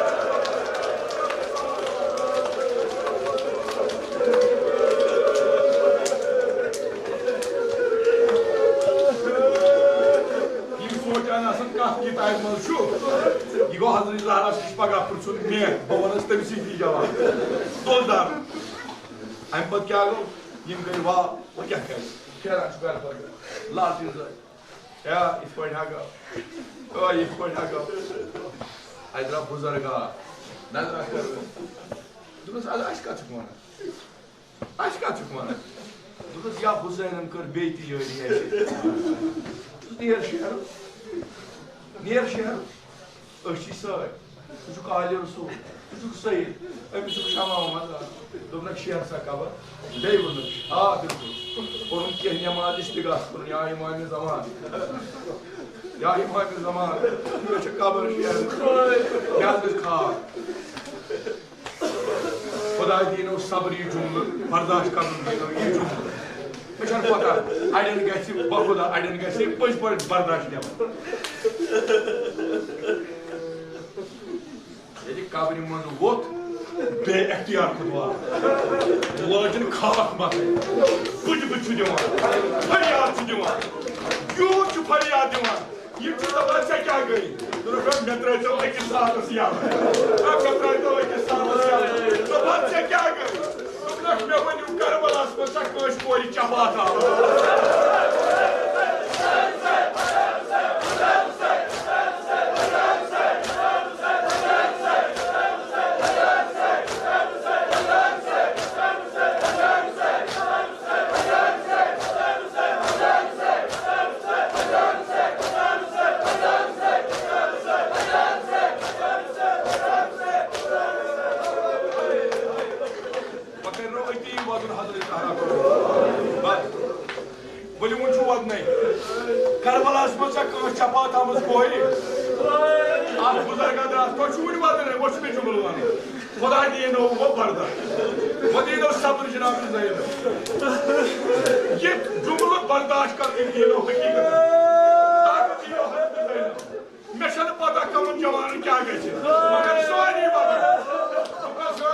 یِم سونٛچان آسان، کَتھ کِتابہِ منٛز چھُ، یہِ گوٚو حضرت زہرا سٕے پگاہ پرٛژھُن مےٚ، بہٕ وَنس تٔمۍ سٕے یہِ جواب۔ تُل دَر۔ اَمہِ پَتہٕ کیٛاہ گوٚو؟ یِم گٔے وا-، وۄنۍ کیٛاہ کَرِ؟ پھیران چھُ گَرٕ پَتہٕ گَرٕ۔ لالٹیٖن زٲلۍ۔ یا، یِتھ پٲٹھۍ ہا گوٚو۔ او، یِتھ پٲٹھۍ ہا گوٚو۔ اَتہِ درٛاو بُزرگ آ۔ نظرا کٔر۔ دوٚپمَس، اَدٕ اَسہِ کَتھ چھُکھ وَنان؟ اَسہِ کَتھ چھُکھ وَنان؟ دوٚپمَس، یا حُسینَن کٔر بیٚیہِ تہِ یٲری اَسہِ۔ دوٚپمَس، نیر شہر۔ نیر شہر۔ أسۍ چھِ سٲرۍ۔ ژٕ چھُکھ آلِ رسول، ژٕ چھُکھ سید، أمِس چھُکھ شمع ومع زالان۔ دوٚپنَکھ، شیر سا قبر؟ بیٚیہِ ووٚنُکھ، آ، بِلکُل۔ کوٚرُن کینٛہہ نٮ۪ماز استغاثہ کوٚرُن، یا امام زمان، یا امام زمان، مےٚ چھِ قبر شیر۔ مےٚ حظ گٔژھ کھال۔ خۄداے دِینو صبر یہِ جملہٕ، برداشت کرُن دِینو یہِ جملہٕ۔ مےٚ چھَنہٕ پتہ، اَڑٮ۪ن گژھِ بخدا، اَڑٮ۪ن گژھِ پٔزۍ پٲٹھۍ برداشت نٮ۪بر۔ ییٚلہِ قبرِ منٛز ووٚتھ، بے اختیار خۄدایا، لٲجِن کھاکھ مَتھٕنۍ۔ بٕجہِ بٕجہِ چھُ دِوان، فریاد چھُ دِوان، یوٗت چھُ فریاد دِوان۔ یِم چھِ دَپان، "ژےٚ کیٛاہ گٔے؟" دوٚپُکھ، "مےٚ ترٛٲوۍتو أکِس ساتَس یَلہٕ۔ آ، مےٚ ترٛٲوۍتو أکِس ساتَس یَلہٕ۔" دوٚپُن، "ژےٚ کیٛاہ گٔے؟" دوٚپُکھ، "مےٚ ؤنِو کربلاہَس منٛز چھا کٲنٛسہِ کورِ چپاتھ آمٕژ؟" پتہٕ کرنو أتی وَدُن حضرت زہرا۔ بس۔ ؤلِو وۄنۍ چھُ وَدنَے۔ کربلاہَس منٛز چھا کٲنٛسہِ چپاتھ آمٕژ کورِ؟ اَکھ بُزرگا درٛاس، تۄہہِ چھُو وٕنہِ وَدُن، وۄنۍ چھُ مےٚ جُملہٕ وَنُن۔ خۄداے دِیِنو وۄنۍ برداشت۔ وۄنۍ دِیِنو صبر جناب زینب۔ یہِ جملہٕ برداشت کرنہٕ دِیِنو حقیٖقت۔ طاقت دِیِنو حضرت زینب۔ مےٚ چھَنہٕ پتہ کمن جوانن کیٛاہ گژھِ، مگر سٲری وَنان۔ دوٚپمَس، آ،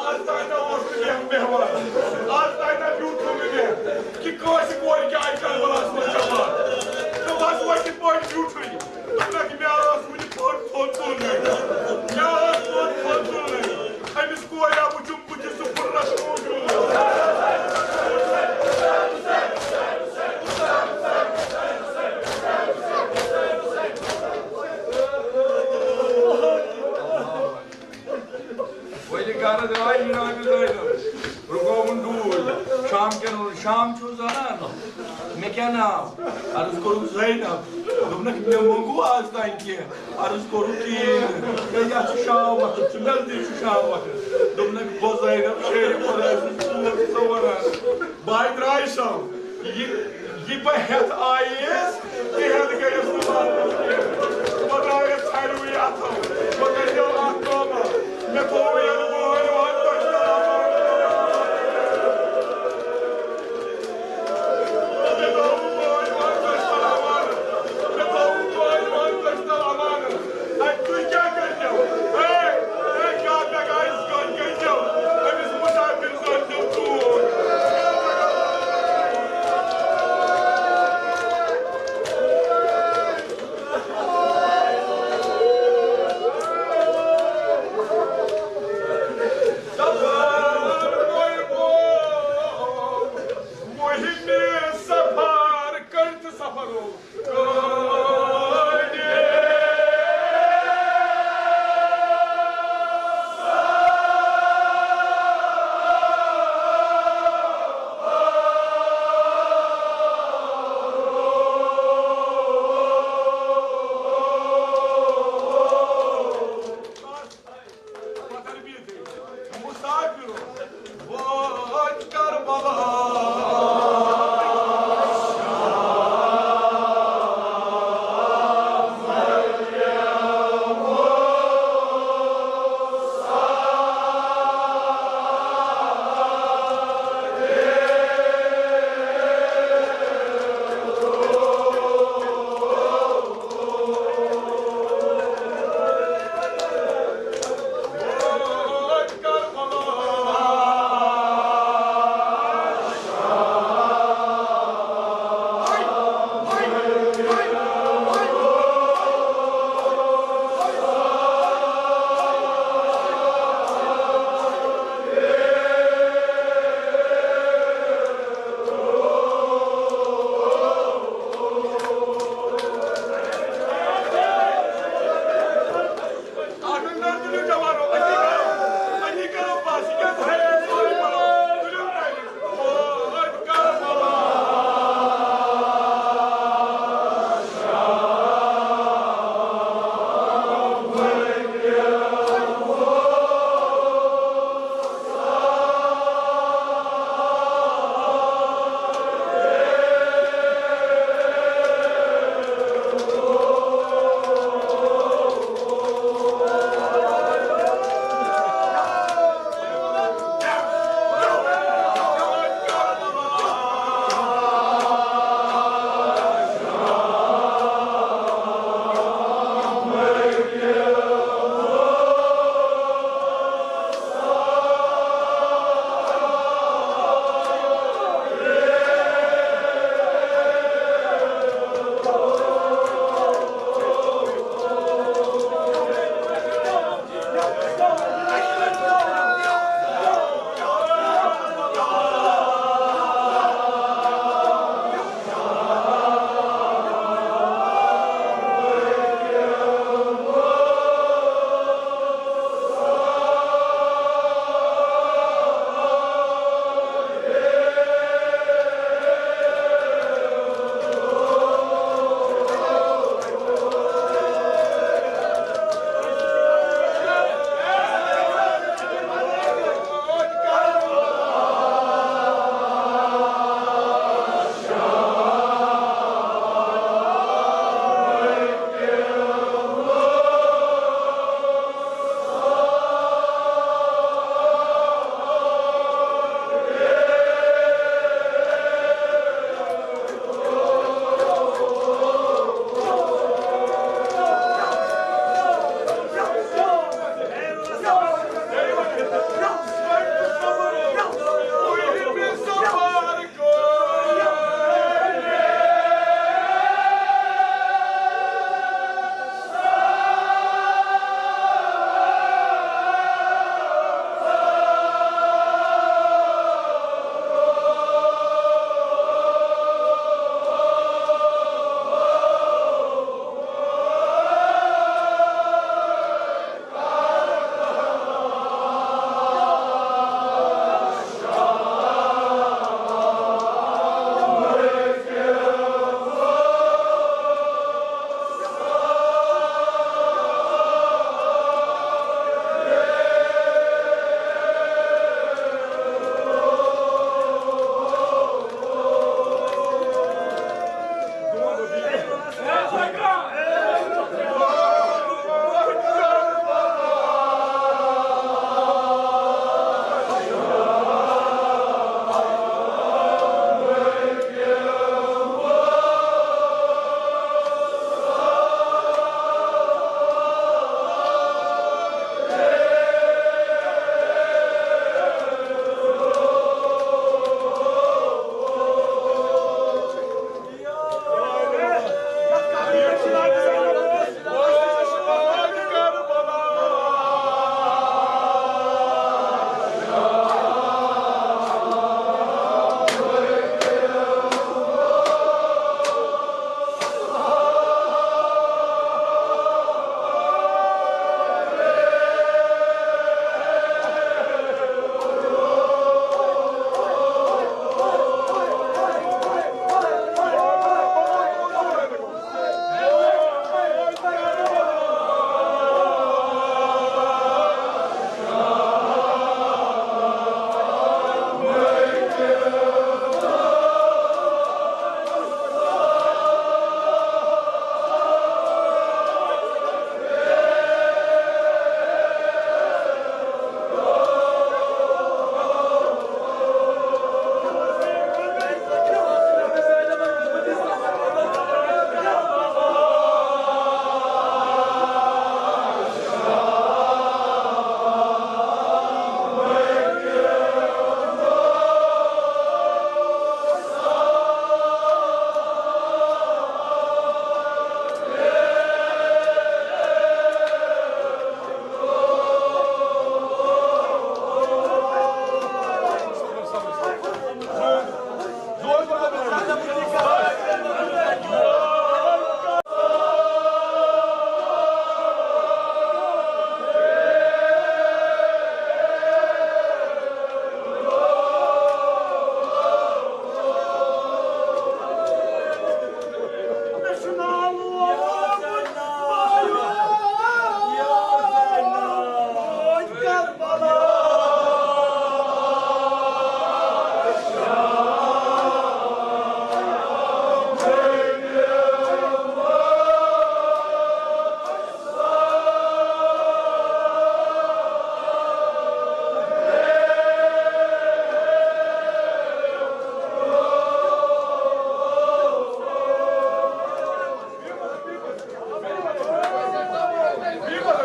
آز تام نہ اوس نہٕ مےٚ مہمان، آز تام نہ بیوٗٹھ نہٕ مےٚ کہِ کٲنٛسہِ کورِ کیٛاہ آیہِ کربلاہَس منٛز جواب۔ دوٚپمَس، وۄنۍ کِتھ پٲٹھۍ بیوٗٹھٕے؟ دوٚپنَکھ، مےٚ ٲس وٕنہِ تھوٚد تھوٚد تُلنٕے۔ مےٚ ٲس تھوٚد تھوٚد تُلنٕے۔ أمِس کورِ آو وٕچھُن، بہٕ تہِ سُہ پھُٹرَس موٗجوٗد۔ آے جناب زینب، رُکٲوُن ڈوٗرۍ۔ شام کٮ۪ن، شام چھُو زانان؟ مےٚ کیٛاہ ناو؟ عرض کوٚرُکھ زینب۔ دوٚپنَکھ، مےٚ مونٛگوٗ آز تام کینٛہہ؟ عرض کوٚرُکھ، کِہیٖنۍ نہٕ۔ ہے، یَتھ چھُ شام وقت، ژٕ مےٚ نزدیٖک چھُ شام وقت۔ دوٚپنَکھ، گوٚو زینب، شیرِ خۄداے سٕنٛز ژوٗر چھِ ژٕ وَنان۔ بہٕ آے درٛاے سَم۔ یہِ، یہِ بہٕ ہٮ۪تھ آییس، تہِ ہٮ۪تھ گٔیَس نہٕ واپس کینٛہہ۔ بہٕ درٛایَس ژھرِوٕے اَتھو، بہٕ کَتہِ گوٚو اَتھ قومَس؟ مےٚ تھوٚو یَنہٕ بہٕ وۄنۍ وَنہٕ تۄہہِ سلام۔ مےٚ تھوٚو بہٕ وۄنۍ وَنہٕ تۄہہِ سلام۔ مےٚ تھوٚو بہٕ وۄنۍ وَنہٕ تۄہہِ سلام۔ اَتہِ تُہۍ کیٛاہ کٔرۍزیو؟ ہے، ہے، کیٛاہ مےٚ گژھِ کٲنۍ کٔرۍزیو؟ أمِس مُسافِر سوٗزۍزیو ژوٗر۔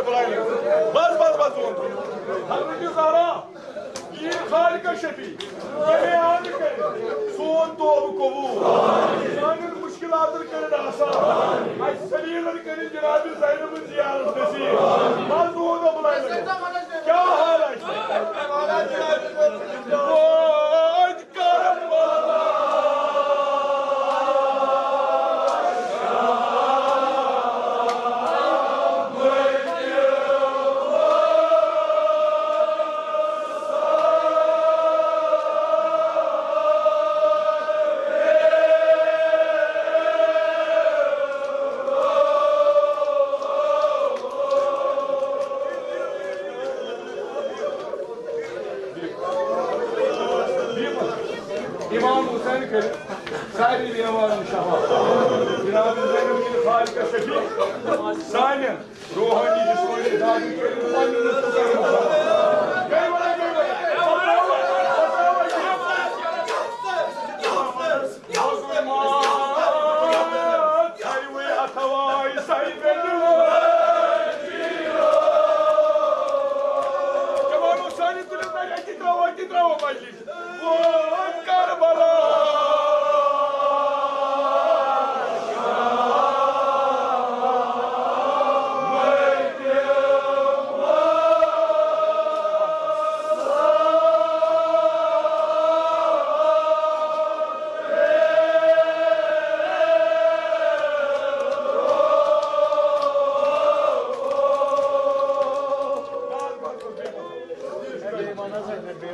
بس، بس، بس، دون۔ حضرت زہرا، یہِ خالق شفیع، ییٚمہِ آیہِ کٔرِتھ سون توبہٕ قبوٗل، سانٮ۪ن مُشکِلاتَن کٔرِتھ آسان، اَسہِ سبیٖلَن کٔرِتھ جناب زینبٕنۍ زیارت نصیٖب۔ بس دون بُلایہِ۔ کیٛاہ حال آسہِ؟ وٲتۍ کربلا۔ امام حسین کٔرِتھ سارے بیمارن شفا۔ جناب زینب ییٚلہِ خالق شفیع سانٮ۪ن روحٲنی جسمٲنی دادن کٔرِتھ پننہِ لطفہٕ کرن شفا۔ گٔے وَلہٕ، گٔے وَلہٕ۔ جوانو سانہِ تُلِو نَرِ، اَتی ترٛاوو، اَتی ترٛاوو مجلس۔ ووت کربلا۔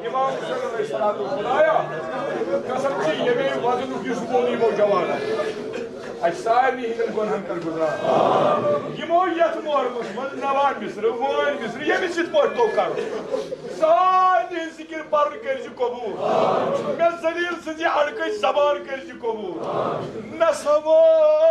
امام حسین علیہ الصلوۃ والسلام، خدایا، قسم چھی ییٚمے وزنُک یُس بوٚن یِمو جوانو۔ اَسہِ سارنٕے ہٕنٛدٮ۪ن گۄنہَن کر گُزار۔ یِمو یَتھ محرمس منٛز نوا مصرٕ، وٲنۍ مصرٕ، ییٚمِس یِتھ پٲٹھۍ توٚگ کرُن، سارنٕے ہٕنٛز ذِکِر پرُن کٔرۍ زِ قبوٗل۔ مےٚ ذلیٖل سٕنٛز یہِ اَڑکٔچ زبان کٔرۍ زِ قبوٗل۔ نہ سا وٲ